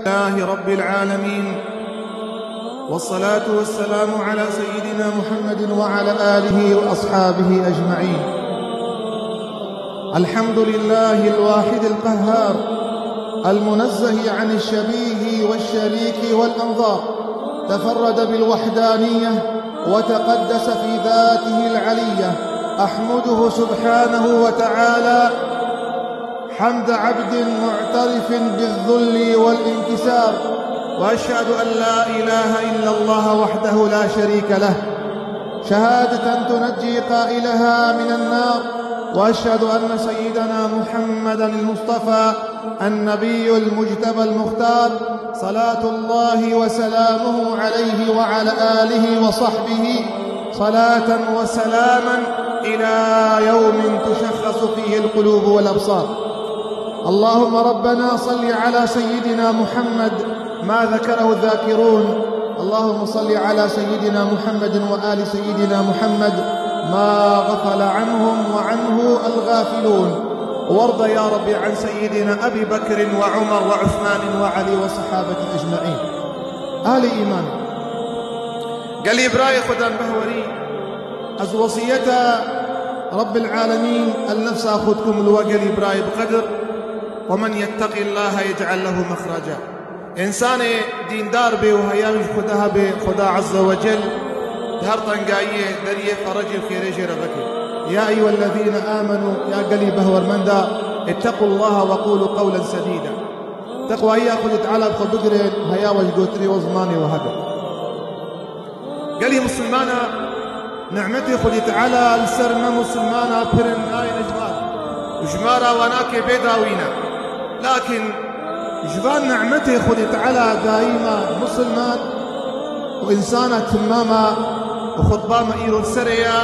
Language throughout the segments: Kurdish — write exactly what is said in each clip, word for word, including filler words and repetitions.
لله رب العالمين، والصلاة والسلام على سيدنا محمد وعلى آله وأصحابه أجمعين. الحمد لله الواحد القهار، المنزه عن الشبيه والشريك والأنظار، تفرد بالوحدانية وتقدس في ذاته العلية. أحمده سبحانه وتعالى حمد عبد معترف بالذل والانكسار، وأشهد أن لا إله إلا الله وحده لا شريك له، شهادة تنجي قائلها من النار، وأشهد أن سيدنا محمدا المصطفى النبي المجتبى المختار، صلاة الله وسلامه عليه وعلى آله وصحبه، صلاة وسلاما إلى يوم تشخص فيه القلوب والأبصار. اللهم ربنا صل على سيدنا محمد ما ذكره الذاكرون. اللهم صل على سيدنا محمد وآل سيدنا محمد ما غفل عنهم وعنه الغافلون. وارض يا رب عن سيدنا أبي بكر وعمر وعثمان وعلي والصحابة أجمعين. Ahlê îman. Gelî birayê Xudan behwerî, ez wesiyeta Rabbil Alemîn el nefsa xwe dikim li we gelî birayê bi qedir. ومن يتق الله يجعل له مخرجا. Însanê dîndar bê û heya wî ji Xuda hebe, Xuda Azze ve Cel di her tengayiyê deriyê ferecê û xêrê jê re veke. يا أيها الذين آمنوا، ya gelî behwermenda, اتقوا الله وقولوا قولا سديدا. Teqwayiya Xwedê Teala bi xwe bigirin, heya we ji gotinê we zimanê we hebe. Gelî misilmana, nimetê Xwedê Teala li ser me misilmana pir in, nayêne ji wan. Û ji me re wan nake bê dawî ne. Lakin ji van nimetê Xwedê Teala dayî me misilman û însana timama û xutba me îro li serê ye,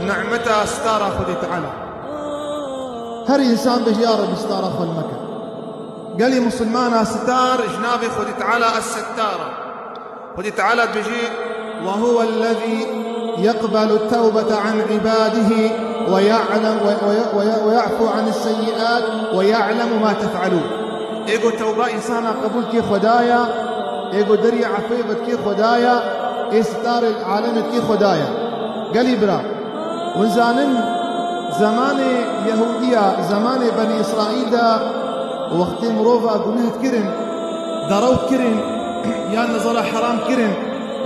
nimeta stara Xwedê Teala. Her însan bêje, ya Rebî, stara xwe li me ke. Gelî misilmana star ji navê Xwedê Teala Es-Settar e. Xwedê Teala dibêje: وهو الذي يقبل التوبة عن عباده ويعلم، و، و، و، ويعفو عن السيئات ويعلم ما تفعلون. Ê ku tewba însana qebûl kê Xwedaya, ê ku deriyê efê vedikê Xwedaya, ê sitarê alemê dikê Xwedaya. Gelî bira, Hûn zanin, zemanê Yehûdiya, zemanê Benî Îsraîl de, wextê mirova guneh dikirin, derew dikirin, ya nezara heram dikirin,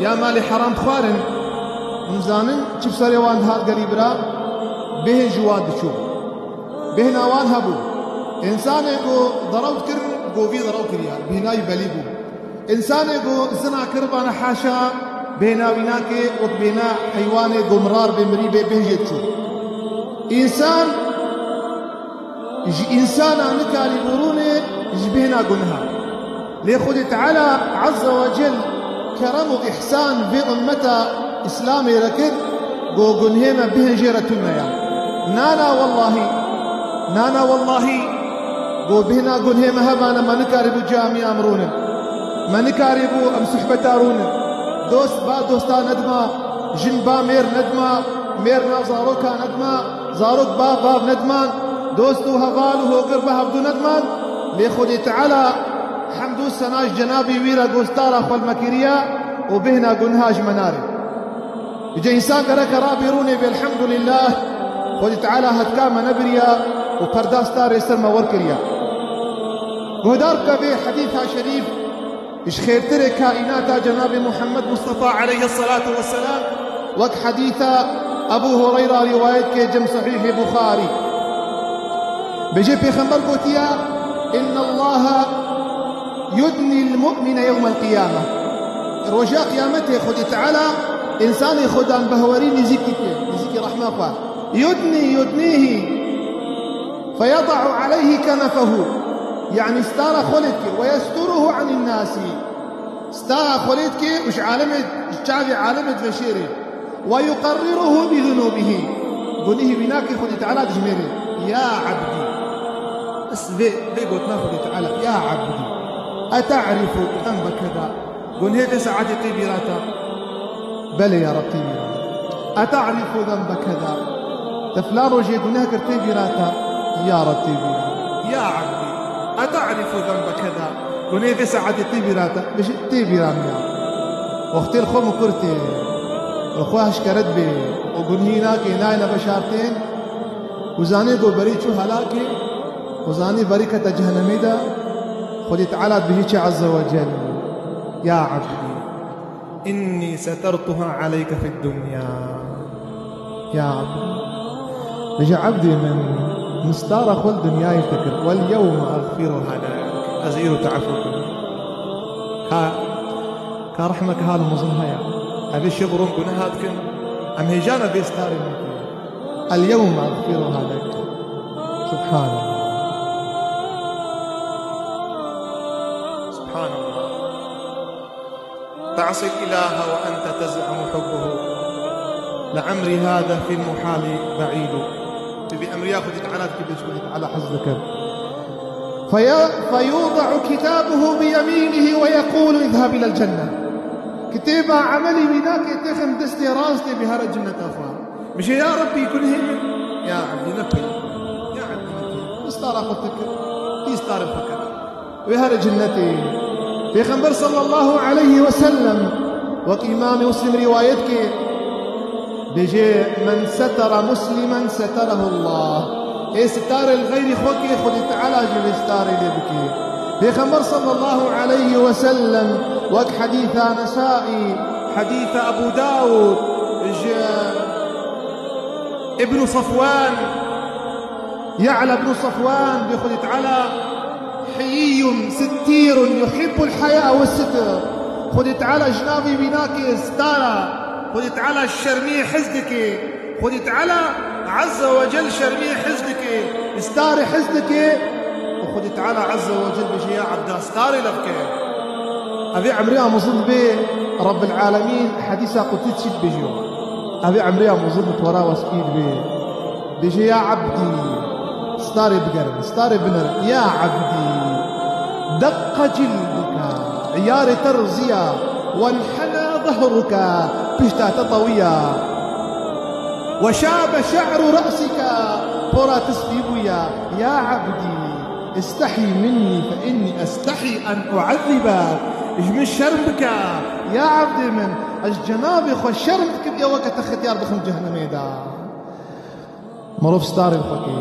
ya malê heram dixwarin, hûn zanin çi bi serê wan dihat gelî bira? Bêhn ji wan diçû. Bêhna wan hebû. Însanê ku derew dikirin, govî derew kiriya, bêhna wî belî bû. Însanê ku zina kiribane, haşa, bêhna wî nake, wek bêhna heywanê ku mirar bê, mirî bê, bêhn jê diçû. Însan ji însana nikarî bû rûnê ji bêhna gunha. Lê Xwedê Teala Azze ve Cel kerem û îhsan vê ummeta Îslamê re kir, ku gunhê me bêhn jê re tune ya. Nana wellahî, nana wellahî, ku bêhna gunhê me hebane, me nikarîbû camî em rûnin. Me nikarîbû em suhbeta rûnin. Dost ba dosta nedima, jin ba mêr nedima, mêr nav zaroka nedima, zarok ba vav nediman, dost û heval û hogir ba hevdû nediman. Lê Xwedê Teala hemd û sena ji cenabê wî re ku stara xwe li me kiriye û bêhna gunha ji me nare. Îca însan gereke rabê rûnê bê, elhemdulîllah, Xwedê Teala hetka me nebiriya û perda starê ser me wer kiriya. Guhdar bike vê hedîsa şerîf, ji xêrtirê kaînata Cenabê Muhammed Mustafa aleyhisselatu vesselam, wek hedîsa Ebû Hureyra rîwayet ke cem Sahîhê Buxarî. Bêje Pêxember gotiya: إن الله يدني المؤمن يوم القيامة. Roja Qiyametê Xwedê Teala însanê Xudan behwerî nêzîkî ke, nêzîkî rehma xwe. يدني، يدنيه، فيضع عليه كنفه، yanî stara xwe lê dike, ويستره عن الناس. Stara xwe lê dike û ji alemê, ji çavê alemê diveşêrê. ويقرره بذنوبه. Gunehê wî nake, Xwedê Teala dijmêre. Ya ebdî. Bes vê, vê gotina Xwedê Teala. Ya ebdî. أتعرف ذنب كذا؟ Gunhê vê saetê tê bîra te? Belê ya Reb, tê bîra. أتعرف ذنب كذا؟ Te filan rojê guneh kir, tê bîra te? Ya Reb, tê bîra. يا عبدي، أتعرف ذنب كذا؟ Gunê vê saetê tê bîra te, bêjî tê bîra min ya. Wextê li xwe mikur tê, li xwe eşkere dibe û gunhî nake, nayêne veşartên û zanê ku berî çû helakê û zanê berî kete cehennemê de, Xwedê Teala dibêjî çi Azze ve Cel: Ya ebdî, إني سترتها عليك في الدنيا. Ya ebdî. Bêje, ebdê min, min stara xwe li dinyayê te kir. واليوم أغفرها لك. Ez îro te efû kirim. Ka, ka rehmeke hal mezin heye. Evê şev û roj guneha dikin. Em hêjana vê starê nakin. اليوم أغفرها لك. سبحان الله. سبحان الله. تعصي الإله وأنت تزعم حبه. لعمري هذا في المحال بعيد. Bi emriya Xwedê Teala dike, bêjî Xwedê Teala hez dike. في-، فيوضع كتابه بيمينه ويقول: اذهب إلى الجنة. Kitêba emelî wî nake, têxin destê rastê, bê here cinneta xwe. Bêje: Ya Rebbî, gunhê min. Ya ebdî, ne pey. Ya ebdî, ne pey. Min stara xwe te kir. Tî starê xwe kir. Wê here cinnetê. Pêxember sallallahu aleyhi ve sellem, wek Îmamê Muslim rîwayet ke, bêje: من ستر مسلما ستره الله. Ê sitarê li xeyrî xwe ke, Xwedê Teala jî vê sitarê lê bike. Pêxember sallallahu aleyhi ve sellem, wek hedîsa Nesaî, hedîsa Ebû Dawûd, ji Îbnû Safwan, Ye'la ibn Safwan, bê Xwedê Teala حيي ستير يحب الحياء والستر. Xwedê Teala ji navê wî nake stara. Xwedê Teala şermiyê hez dike. Xwedê Teala Azze ve Cel şermiyê hez dike. Starê hez dike. Û Xwedê Teala Azze ve Cel bêje: Ya ebda, starê lev ke. Evê emrê amozin dibe Rabbil Alemîn, hedîsa Qudsî çi dibêje? Evê emrê amozin bi tora wespî dibe. Bêje: Ya ebdî, starê bigerin, starê binerin. Ya ebdî, دق جلدك, iyarê te riziya, وانحنى ظهرك, pişta te tewiya, وشاب شعر رأسك, pora te spî bûya. Ya ebdî, استحي مني فإني أستحي أن أعذبك. Ji min şerm bike, ya ebdê min, ez cenabê xwe şerm dikim, ê weke te xetiyar bixim cehennemê de. Mirov starê xwe kê.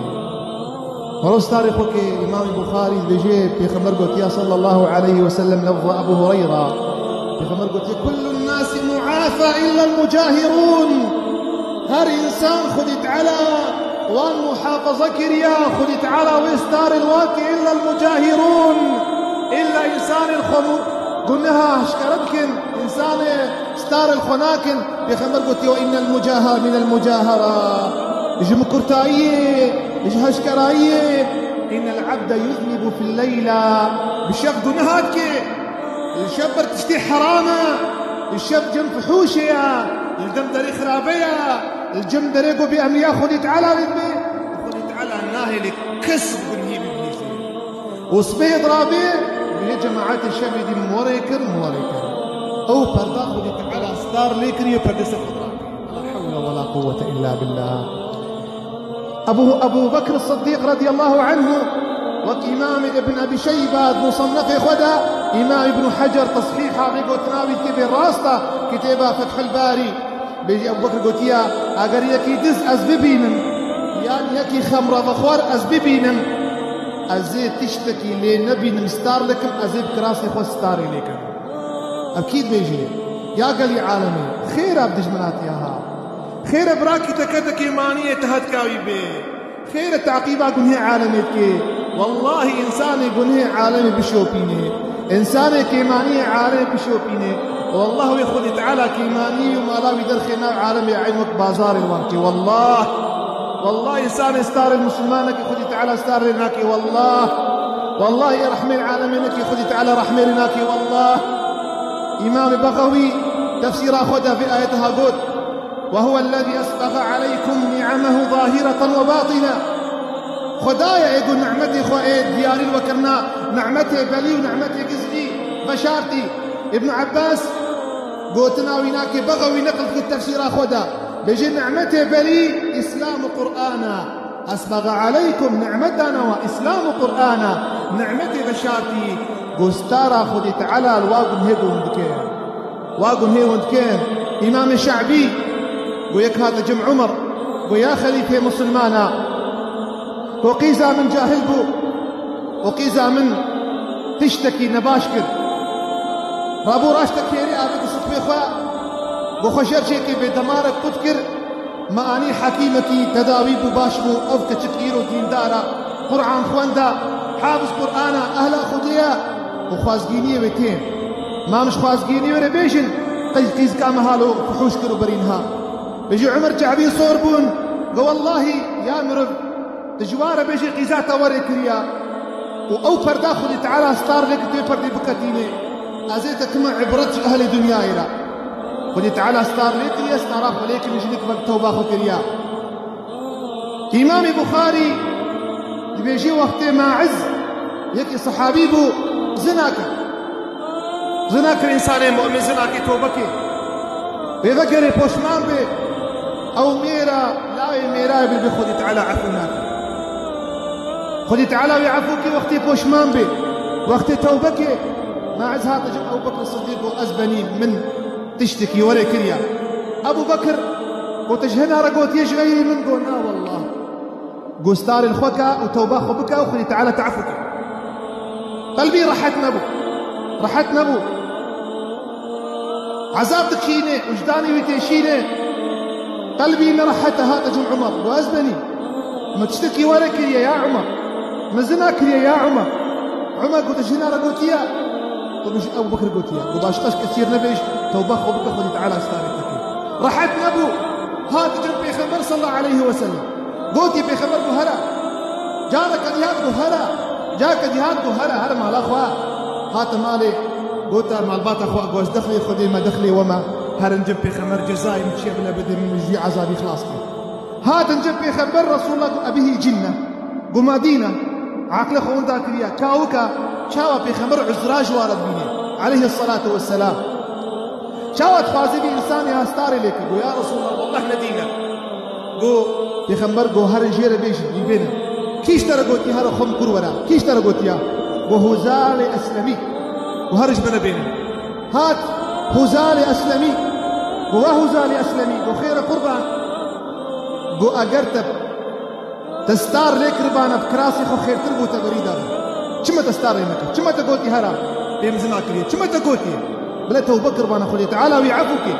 Mirov starê xwe kê. Îmamê Buxarî dibêje, Pêxember gotiya sallallahu aleyhi ve sellem, lefza Ebu Hureyra. Pêxember gotiye: كل الناس معافى إلا المجاهرون. Her însan Xwedî Teala wan muhafaza kiriya, Xwedî Teala wê starê li wan kê, إلا المجاهرون. Îlla însanên xwe mu-, guneha eşkere dikin, însanê starê li xwe nakin. Pêxember gotiye: وإن المجاهرة من المجاهرة. Ji mikurtayiyê, ji eşkerayiyê. إن العبد يذنب في الليلة. Bi şev guneha dike. Li şev ber tiştê heram e. Li şev cem fihûşê ye. Li dem derê xirabe ye. Li cem derê ku bê emriya Xwedê Teala lê dibe. Xwedê Teala nahêle kes gunhî bibihîze. Û sibehê dirabe, bihê cemaetê şevê dî min werê kir, min werê kir. Ew perda Xwedê Teala star lê kiriye, perdê ser xwe dirabe. لا حول ولا قوة إلا بالله. Ebu, Ebu Bekr Sidîq radiyallahu anhu, wek Îmam Ibn Ebî Şeyba di Musennefê xwe de, Îmam Ibn Hecer tesihîha vê gotina wî dike, bê rast e, kitêba Fethul Barî. Bêjî Ebu Bekr gotiye, eger yekî diz ez bibînim, yan yekî xemravexwar ez bibînim, ez ê tiştekî lê nebînim, star nekim, ez ê bi kirasê xwe starê lê kim. Ev kî dibêjê? Ya gelî alemê, xêr e bi dijminatiya ha. Xêr e birakî te kete kêmaniyê te hetka wî bê. Xêr e teqîba gunhê alemê dikê. Wellahî însanê gunhê alemê bişopînê. Însanê kêmaniyê alemê bişopînê. Wallah wê Xwedê Teala kêmanî û mala wî derxê nav alemê eyn wek bazarê li wan kê. Wallah. Wallah însanê starê misilman nekê Xwedê Teala star lê nakê. Wallah. Wallah ê rehmê alemê nekê Xwedê Teala rehmê lê nakê. Wallah. Îmamê Bexewî tefsîra xwe de vê ayeta ha got. وهو الذي أسبغ عليكم نعمه ظاهرة وباطنة. Xwedayê ê ku nimetê xwe ê diyarî li we kirina, nimetê belî û nimetê gizlî veşartî. Ibn Abbas gotina wî nakê, Bexewî neqil dike tefsîra xwe de. Bêje nimetê belî Îslam û Qur'an e. أسبغ عليكم, nimet dane we, Îslam û Qur'an e. Nimetê veşartî. Go stara Xwedê Teala li wa gunhê go hûn dike. Wa gunhê hûn dike. Îmamê Şe'bî go yek hate cem Umar, go ya xelîfê misilmana, go qîza min cahil bû, go qîza min tiştekî nebaş kir. Rabû raşte kêrê avêt sifê xwe, go xwe jer çêkê bê demarek qut kir. Me anî hekîmekî tedawî bû, baş bû. Ev keçik îro dîndar e, Quran xwenda, hafiz Qur'an e, ehla Xwedê ye û xwazgîniyê wê tê. Mam ji xwazgîniyê wê re bêjin, qey qîzka me halo fuhûş kir û berî niha. Bêjî Umer Çebî sor bûn, go wellahî ya miriv, tu ji wa re bêjî qîza te werê kiriya û ew perda Xwedê Teala star lê ki tu wê perdê biqetînê. Ez ê te kime ibret ji ehlê dinyayê re. Xwedê Teala star lê kiriye, stara xwe lê kiriye, jinik vek tewba xwe kiriya. Îmamê Buxarî dibêjî wextê Maiz, yekî sehabî bû, zina kir. Zina kir, însanê mu'min zina kê, tewbe kê. Wê vegerê poşman bê, ew mêra, lawê mêra bê, bê Xwedê Teala efû nake. Xwedê Teala wê efû kê wextê poşman bê, wextê tewbe kê. Maiz hate cem Ebu Bekr Sidîq û ez benî min tiştekî were kiriya. Ebu Bekr got, tu ji hina re gotiye ji xeyrî min? Got, na wallah. Got, starên xwe ke û tewba xwe bike û Xwedê Teala te efû ke. Qelbî rehet nebû. Rehet nebû. Ezab dikîne, wijdanê wî têşîne. Qelbî nerehet e, hate cem Umar. Got, ez benî. Min tiştekî were kiriye ya Umar. Min zina kiriye ya Umar. Umar got, tu ji hina re gotiye? Got, min ji Ebu Bekir gotiye. Got, baş qas kesîr nebêj, tewba xwe bike, Xwedê Teala starê te ke. Rehet nebû. Hat cem Pêxember sallallahu aleyhi ve sellem. Gotiye, Pêxember got, here. Careke dî hat got, here. Careke dî hat got, here, here mala xwe. Hate malê. Gote, malbata xwe, got, ez dexlê Xwedê me, dexlê we me. Herin cem Pêxember, cezayê min çi ye bile bidin, min ji vî ezabî xilas ke. Hatin cem Pêxember, Resulullah got, ebihî cinne. Got, ma dîn e. Aqilê xwe winda kiriye. Kawik e, çawa Pêxember uzra ji wa re dibîne, aleyhisselatu vesselam. Çawa dixwaze vî însanê ha starê lê ke? Got, ya Resulullah, wallah ne dîn e. Got, Pêxember got, herin jê re bêjin, wî bênin. Kî ji te re gotiye, here xwe min kur were? Kî ji te re gotiye? Got, Huzalê Eslemî. Got, herin ji min re bênin. Hat Huzalê Eslemî. Got, we Huzalê Eslemî. Got, xêr e qurban. Got, eger te, te star lê kiribana, bi kirasê xwe xêrtir bû te berî da. Çima te star lê nekir? Çima te gotî here? Pê min zina kiriye. Çima te gotiye? Bile tewbe kiribana, Xwedê Teala wî efû kê.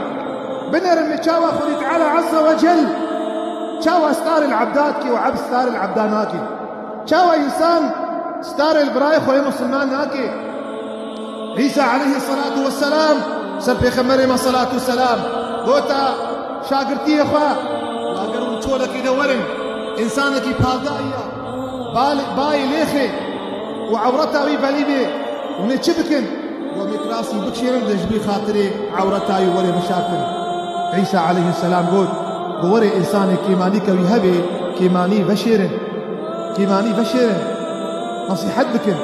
Binêrin me çawa Xwedê Teala Azze ve Cel, çawa starê li ebda dike û ebd starê li ebda nake. Çawa însan starê li birayê xwe yê misilman nake? Îsa aleyhisselatu vesselam, ser Pêxemberê me salatu selam, gota şagirtiyê xwe, eger hûn çolekî de werin, însanekî paldayî ya, bal-, bayê lêxê û ewreta wî belî bê, hûn ê çi bikin? Got, em ê kirasî bikişênin, de ji bî xatirê ewreta wî werê bişartin. Îsa aleyhisselam got, got, werê însanê kêmanî ke wî hebe, kêmanî veşêrin. Kêmanî veşêrin, nesîhet bikin.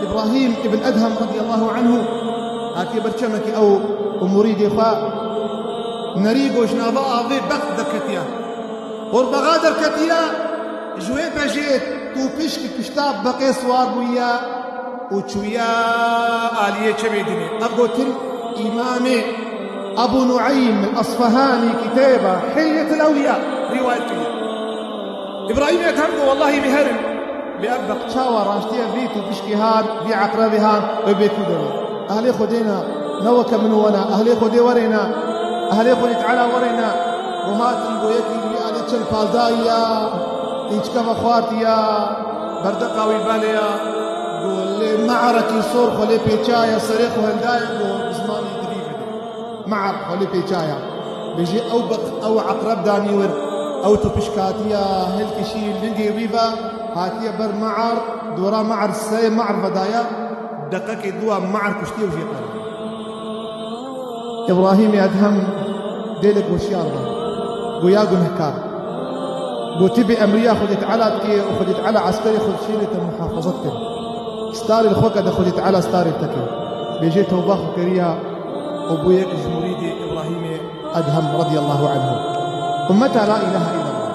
Îbrahîm ibn Edhem radiyallahu anhu hatiye ber çemekî ew û murîdê xwe nerî got ji nava avê beq derketiye. Qurbexa derketiye, ji wê pejê tûpişkî pişta beqê siwar bûye û çûye aliyê çemê dinê. Ev gotin Îmamê Ebu Nueym el-Esfehanî kitêba Hilyetul Ewliya rîwayet kiriye. Îbrahîm Edhem got, wellahî bê herin, bê ev beq çawa raştiye vî tûpişkî han, vî eqrebî han, wê bê kû derê. Ehlê Xwedê ne, ne weke min û we ne, ehlê Xwedê werê ne, ehlê Xwedê Teala werê ne. Got, hatin, got, yekî wî alî çend paldayî ya, qîçke vexwartiya, berdeqa wî belê ya. Got, lê me'rekî sor xwe lê pêçaye, serê xwe hildaye, got, bi zimanê didî bide. Me'er xwe lê pêçaya. Bêjî ew beq, ew eqreb danî wir, ew tûpişk hatiye hilkişî lingê wî ve, hatiye ber me'er, dora me'er, serê me'er vedaya, deqekê dua me'er kuştiye û jê qeribî. Îbrahîmê Edhem dêlek weşiyar be. Got, ya gunehkar. Got, tu bê emriya Xwedê Teala dikê û Xwedê Teala eskerê xwe dişêne te muhafazet kir. Starê li xwe ke de Xwedê Teala starê te kir. Bêjê tewba xwe kiriya û bû yek ji murîdê Îbrahîmê Edhem radiyallahu anhu. Ummeta la ilahe illallah.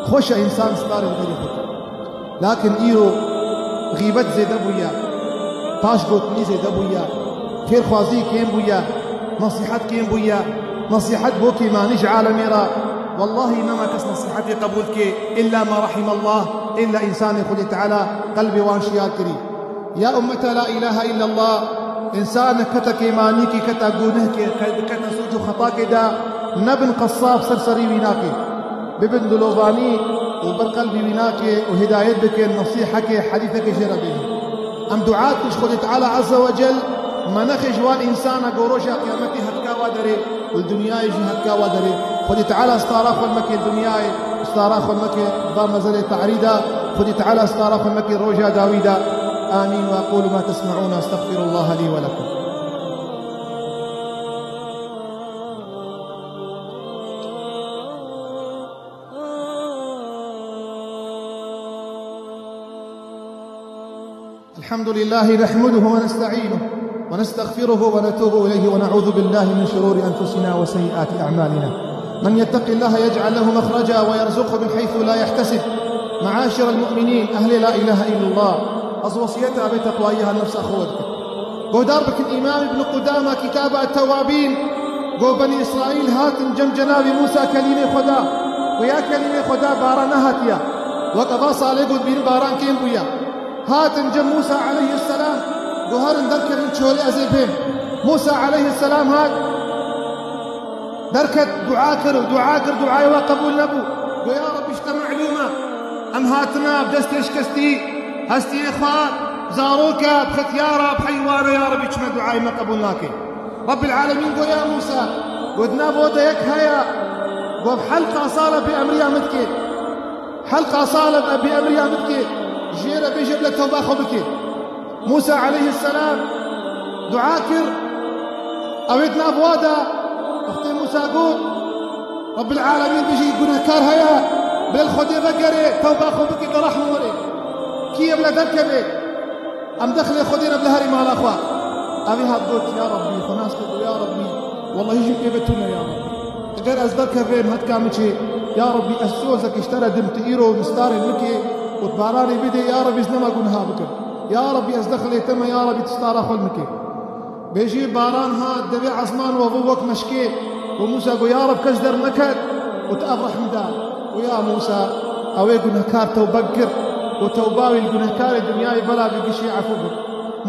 Xweş e însan starê li xwe kir. Lakin îro xîbet zêde bûye. Paş gotinî zêde bûye, fêrxwazî kêm bûye, nesîhet kêm bûye, nesîhet bo kêmanî ji alemê re. Wellahî nema kes nesîhetê qebûl dike, îlla ma rehimallah, îlla însanê Xwedê Teala qelbê wan şiyar kirî. Ya ummeta la îlahe îllallah, însan kete kêmanîkê, kete gunehkê, kete sûc û xetakê de nebin qesab ser serî wî nake. Bibin dilovanî û ber qelbî wî nake û hidayet bikin, nesîhekê, hedîsekê jê re bêjin. Em dua dikin ji Xwedê Teala Azze ve Cel, me nexê ji wan însana ku roja qiyametê hetka wa derê û li dinyayê jî hetka wa derê. Xwedê Teala stara xwe meke dinyayê, stara xwe meke va mezelê te'rî de, Xwedê Teala stara xwe meke roja dawî de. Amîn. Ve aqulu ma tesme'ûn, estexfirullaha lî ve lekum. الحمد لله نحمده ونستعينه ونستغفره ونتوب إليه ونعوذ بالله من شرور أنفسنا وسيئات أعمالنا. من يتق الله يجعل له مخرجا ويرزقه من حيث لا يحتسب. معاشر المؤمنين، أهل لا إله إلا الله، ez wesiyeta vê teqwayî ha nefsa xwe dikim. Guhdar bikin Îmam Îbn Qudama Kitaba Tewabîn, got Benî Îsraîl hatin cem Cenabî Mûsa kelîmê Xweda, got ya kelîmê Xweda baran nehatiye. Wek eva salê got bînin baran kêm bûye. Hatin cem Mûsa aleyhisselam, got herin derkevin çolê ez ê bêm. Mûsa aleyhisselam hat, derket, dua kir û dua kir, duayê we qebûl nebû. Got ya Rebî ji te melûm e. Em hatine bi destê şikestî, hestiyê xwe, bi zaroke, bi xetyara, bi heywane, ya Rebî çi me duayê me qebûl nake. Rebbil Alemîn got ya Mûsa, got di nav we de yek heye, got bi helqa sal e bêemriya min dike. Helqa sal e bêemriya min dike. Jê re bêje bile tewba xwe bike. Mûsa aleyhisselam dua kir, ew ê di nav wa de, wextê Mûsa got, Rebbil Alemîn bijî gunehkar heye, bile li Xwedê vegere, tewba xwe bike, bi rehm were. Kî ye bile derkeve, em dexilê Xwedê re bile herî mala xwe. Ew ê hat got, ya Rebbî, xwe nas kir, ya Rebbî, wellahî jî pê ve tune ya Rebbî. Eger ez derkevêm hetka min çê, ya Rebbî, ez sozekî ji te re dim, tu îro nistarên min kê û tu baranê bidê, ya Rebbî, ez nema guneha bikim. Ya Rebbî, ez dexilê te me, ya Rebbî, tu stara xwe li min kê. Bêjî baran hat, devê esman we bû wek meşkê. Û Mûsa got, ya Reb, kes derneket û tu ev rehm da. Û ya Mûsa, ew ê gunehkar tewbe kir û tewba wî li gunehkarê dinyayê bela bigişî efû bû.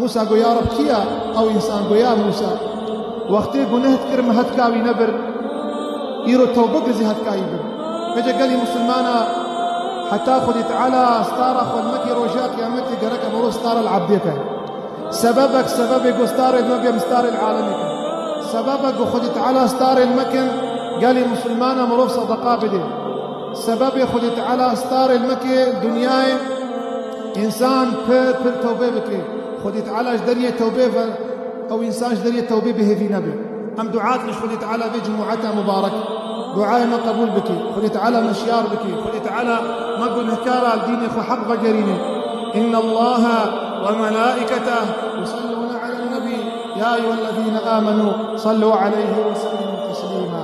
Mûsa got, ya Reb, kî ye ew însan? Got, ya Mûsa, wextê guneh dikir me hetka wî nebir, îro tewbe kir zî hetka wî bir. Vêce gelî misilmana, heta Xwedê Teala stara xwe li me kê roja qiyametê gerek em ro stara li ebdê ke. Sebebek, sebebê ku starê li me bê, em starê li alemê kin. Sebebek ku Xwedê Teala starê li me kin, gelî misilmana mirov sedeqa bidê. Sebebê Xwedê Teala starê li me kê dinyayê însan pir pir tewbê bike. Xwedê Teala ji deriyê tewbê ve, ew însan ji deriyê tewbê bi hêvî nebe. Em dua dikin ji Xwedê Teala vê cumûeta mubarek duayê me qebûl bike. Xwedê Teala me şiyar bike. Xwedê Teala me gunehkara li dînê xwe heq vegerîne. إن الله وملائكته يصلون على النبي يا أيها الذين آمنوا صلوا عليه وسلموا تسليما.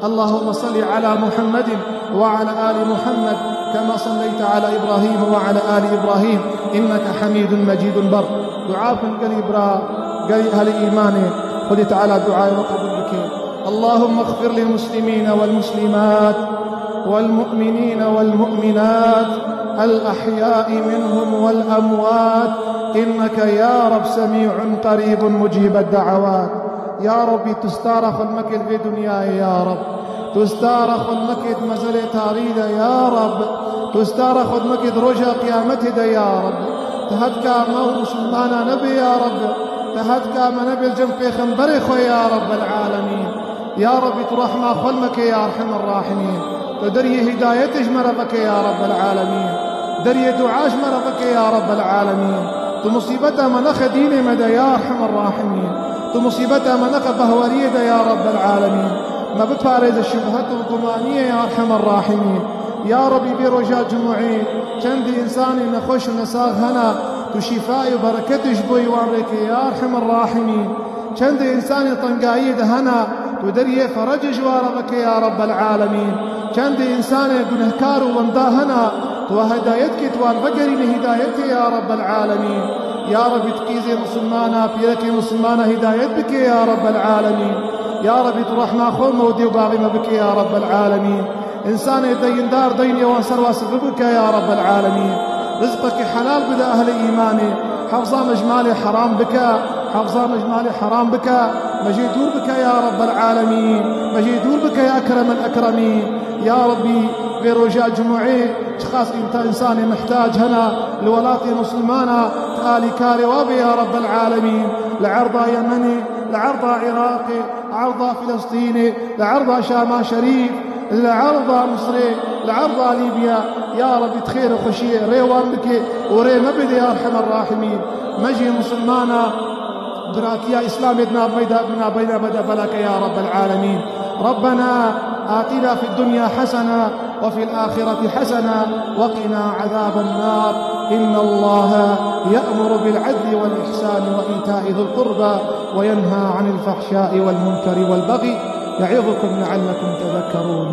اللهم صل على محمد وعلى آل محمد كما صليت على إبراهيم وعلى آل إبراهيم إنك حميد مجيد. Ber dua bikin gelî bira, gelî ehlê îmanê. Xwedê Teala duayê we qebûl bike. اللهم اغفر للمسلمين والمسلمات والمؤمنين والمؤمنات الأحياء منهم والأموات إنك يا رب سميع قريب مجيب الدعوات. Ya Rebbî, tu stara xwe li me kê li vê dinyayê, ya Reb. Tu stara xwe li me kê di mezelê tarî de, ya Reb. Tu stara xwe li me kê di roja qiyametê de, ya Reb. Ti hetka me û misilmana nebe, ya Reb. Ti hetka me nebe li cem pêxemberê xwe, ya Rebbel alemîn. Ya Rebbî, tu rehma xwe li me kê, ya Erhemer Rahimîn. Tu deriyê hîdayetê ji me re veke, ya Rebbel alemîn. Deriyê dua ji me re veke, ya Rebbel alemîn. Tu musîbeta me nexe dînê me de, ya Erhemer Rahimîn. Tu musîbeta me nexe behwariyê de, ya Rebbel alemîn. Me biparêze şubhet û gumaniyê, ya Erhemer Rahimîn. Ya Rebbî, vê roja cumûê çendî însanê nexweş û nesax hene, tu şîfayê û bereketê ji bo wan rêkê, ya Erhemer Rahimîn. Çendê însanê tengayiyê de hene, tu deriyê ferecê ji wan re veke ya Rebbel alemîn. Çendê însanê gunehkar û wenda hene, tu hidayet kê, tu wan vegerîne hidayetê ya Rebbel alemîn. Ya Rebî, tu qîzê misilmana, pîrekê misilmana hîdayet bike, ya Rebbel Alemîn. Ya Rebî, tu rehma xwe mewdê û baxê me bike, ya Rebbel Alemîn. Însanê deyindar deynê wan ser wa sifi bike, ya Rebbel Alemîn. Rizqekî helal bide ehlê îmanê. Hefza me ji malê heram bike. Hefza me ji malê heram bike. Me jê dûr bike, ya Rebbel Alemîn. Me jê dûr bike, ya Ekremel Ekremîn. Ya Rebî, vê roja cumuê çiqas înta-, însanê mihtac hene li welatê misilmana, tu alîkarê wa bê, ya Rebbel Alemîn. Li erda Yemenê, li erda Iraqê, li erda Filistînê, li erda Şama Şerîf, li erda Misrê, li erda Lîbya, ya Rebî, tu xêr û xweşiyê rê wan bike û rê me bide, ya Erhemer Rahimîn. Me jî misilmana, biratiya Îslamê di nav me de, di nav me de bela ke, ya Rebbel Alemîn. ربنا آتنا في الدنيا حسنة وفي الآخرة حسنة وقنا عذاب النار. إن الله يأمر بالعدل والإحسان وإيتاء ذي القربى وينهى عن الفحشاء والمنكر والبغي يعظكم لعلكم تذكرون.